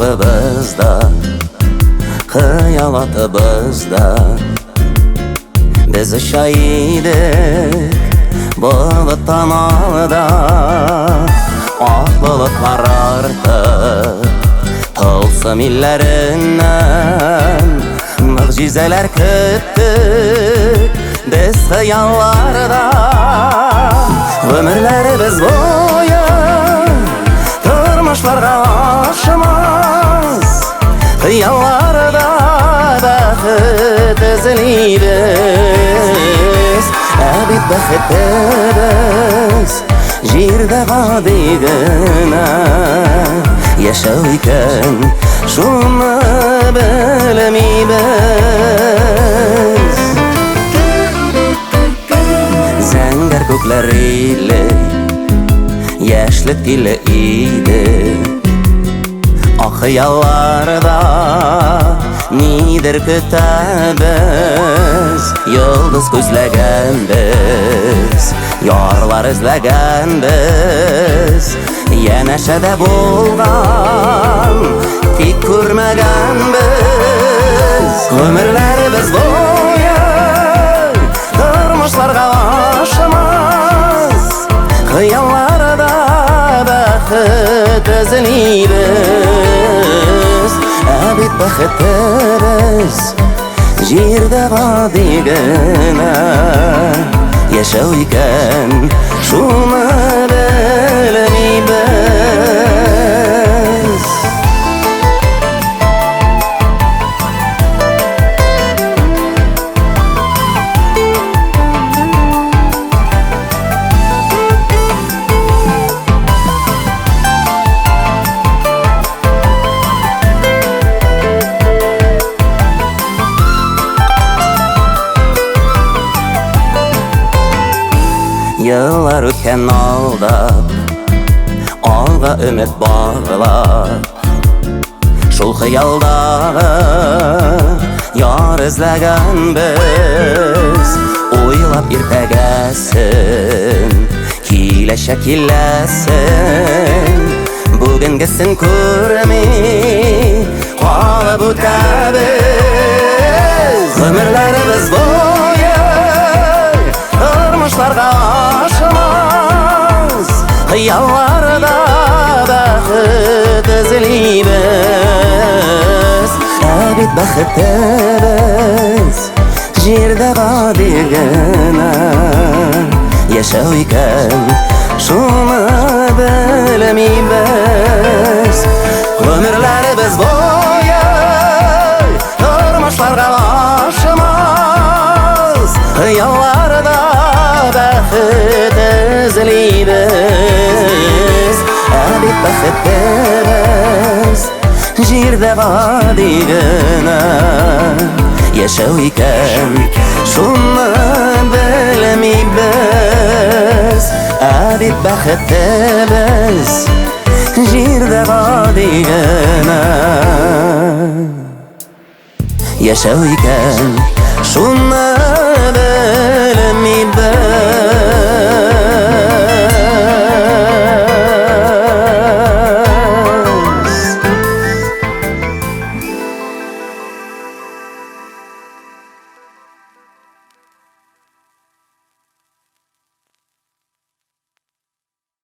Тавыбыз да, хыял атыбыз да. Без оча идек болыттан алда, ак болытлар артып, тылсым илләреннән могҗизәләр көттек без хыялларда. Гомерләребез буе тормышларга ашмас, хыялларда бәхет эзлибез. Ә бит бәхетебез җирдә гади генә яшәү икән, шуны белмибез. Зәңгәр күкләр иле, яшьлек иле иде. Ак хыялларда нидер көтәбез, йолдыз күзләгәнбез, ярлар эзләгәнбез. Янәшәдә булган, тик күрмәгәнбез. Гомерләребез буе тормышларга ашмас, хыялларда бәхет эзлибез. Ә бит бәхетебез җирдә гади генә яшәү икән, шуны белмибез. Еллар үткән алдап, алга өмет баглап, шул хыялдагы яр эзләгәнбез. Уйлап иртәгәсен, киләчәк киләсен, бүгенгесен күрми калып үтәбез. Гомерләребез буе тормышларга ашмас, хыялларда бәхет эзлибез. Ә бит бәхетебез җирдә гади генә яшәү икән, шуны белмибез. Гомерләребез буе тормышларга ашмас, хыялларда бәхет эзлибез. Ә бит бәхетебез җирдә гади генә яшәү икән, шуны белмибез. Ә бит бәхетебез җирдә гади генә яшәү икән, шуны белмибез.